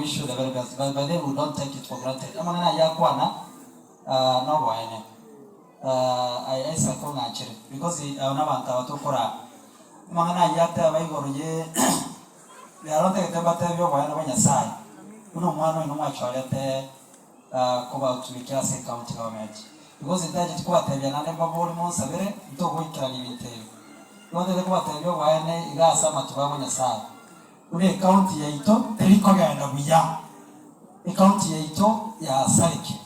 wish you the very best but by then we don't take it for granted. Amang'ana ayio akwana noboene aye Isaac ong'achere because aba nabanto aba tokoraa. Amang'ana ayio ateba igoro ye rero ntagete mbatebie oboene bwa Nyasaye buna omwana oino mwachorete kobatumikia ase ecounty government because ntacheti kobatebia naende mbabori monsabere ntogoikerania ebinto ebi. Igo ntagete kobatebia oboene iga ase amatuko abo Nyasaye. Buna ecounty yaito teri kogenda buya, ecounty yaito yasarekire.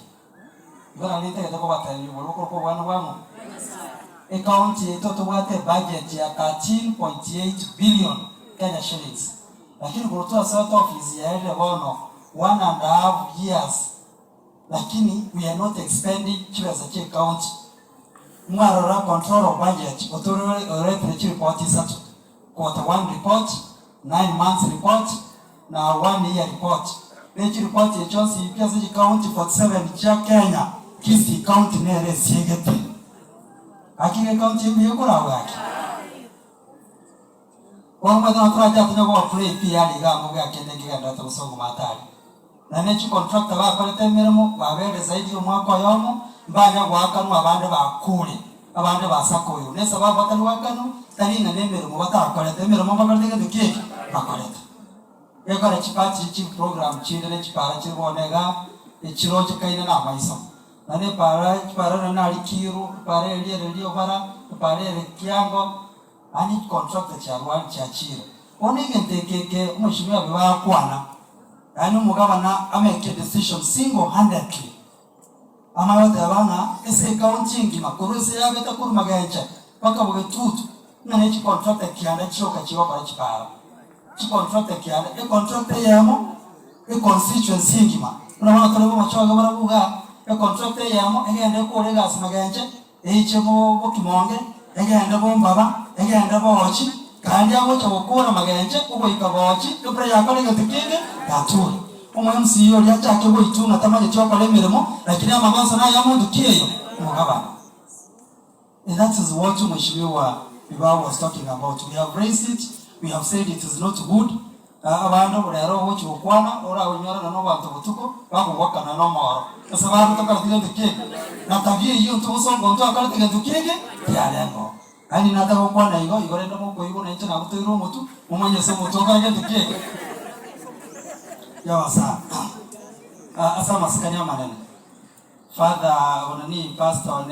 Igo naende ntagete kobatebia oboria bokorokwa oboene bwa ng'o? Ecounty yaito tobwate ebudget ya 13.8 billion Kenya shillings, lakini korwa twasoete office yaerire bono one and a half years lakini we are not expending chibesa chia ecounty. Mwarora control of budget otoretire chiripoti isato, quarter one report, 9 months report na one year report. Ne chiripoti echio onsi pi ase chicounty 47 chia Kenya, Kisii county nere esiegete. Gaki iga ecounty embuya ekoragwa gaki? Bono omanyete nabo torache atonya koba play pi yaani iga amo bwa kende nkegenderete gosongo matari. Na ne chicontractor bakorete emeremo baberire zaidi ya omwaka oyomo mbanya goakanwa abande bakure abande basakoirwe ne esababu batari goakanwa tari ng'a nemeremo batakorete emeremo mbakorete gento ki eke bakorete. Gekore chipati chi program chinde ne chipara chire bono igaa echirochekaine na amaiso. Naende epara chipara ere nari Kiru, epara eria ere Riobara, epara ere Kiango. Yaani chicontractor chiarwari chiachire. Bono egento eke eke omweshimiwa abe bagakwana, yaani omogabana amake decision single handedly, amanye goteba ng'a ase ecounty engima korwa ase yabete korwa Magenche mpaka Bogetutu ng'a ne chicontractor kianda chioka chigokora chipara. Chicontractor kianda, econtractor eyemo econstituency engima, buna bono tore bomochoge barabwo igaa, econtractor eyemo egende ekore egasi Magenche, Eiche bokimonge, egende bombaba, egende boochi, kandi agocha gokora magenche ogoika boochi, embura yakora egento kende, yature. Omo MC oria achake goitwa ng'a tamanyeti okora emeremo, lakini amagoso naye amonto ki eyo? Omogabana. And that is what Mheshimiwa Bibao was talking about. We have raised it, we have said it is not good, Abande rero ogochia gokwana oraonyorane nobanto botuko bagogwakana nomoro, ase barabwo tokoreti gento ki'eke, na tabia eyio intwe bosongo ntwakorete gento ki'eke kiarengeo. Yaani natagokwana igo, igo rende mokoigwa nainche nagotoirwe omotwe, momanye ase omotwe okore gento ki'eke. Yabasa ase amasikani amanene, Father onani pastor one.